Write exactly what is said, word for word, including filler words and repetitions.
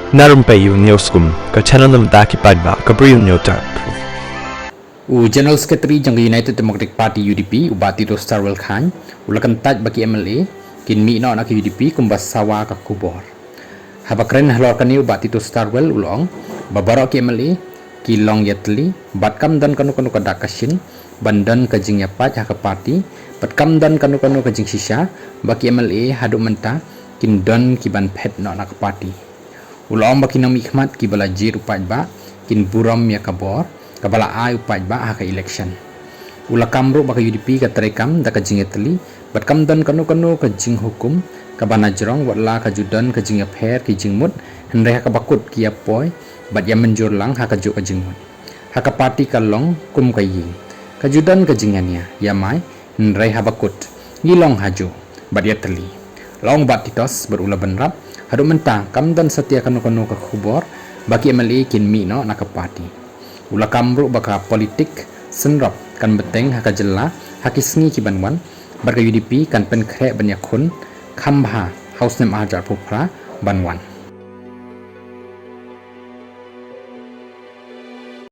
Na Rympei U News Kum, ka channel na bynta ki paidbah ka Bri U News Tap. U General Secretary jong ka United Democratic Party U D P, u Bah Tito Starwell Chyne, u la kyntait ba ki M L A kin mih noh na ka U D P kumba sawa ka khubor. Haba kren halor kane, u Bah Tito Starwell u la ong ba baroh ki M L A ki long ïatylli bad kam don kano kano ka dak ka shin ban don ka jingïapait ha ka party, bad kam don kano kano ka jingshisha ba ki M L A haduh mynta kin don ki ban phet noh na ka party. U la ong ba ki nongmihkhmat kiba la jied u paidbah kin burom ïa ka bor kaba la ai u paidbah ha ka election. U la kam ruh ba ka U D P ka treikam da ka jingïatylli bad kam don kano kano ka jinghukum kaba najrong, wat la ka ju don ka jingïapher ki jingmut, hynrei ha kaba kut ki ïapoi bad ïamynjur lang ha kajuh ka jingmut. Ha ka party ka long kum ka ïing, ka ju don ka jingïania ïamai, hynrei haba kut ngi long hajuh bad ïatylli. La ong Bah Titos bad u la bynrap, haduh mynta kam don satia kano kano ka khubor ba ki M L A kin mih noh na ka party. U la kam ruh ba ka politik synrop kan bteng ha ka jylla ha ki sngi ki ban wan, bad ka U D P kan pynkhreh ban ïakhun kham bha ha u snem ar hajar arphew phra ban wan.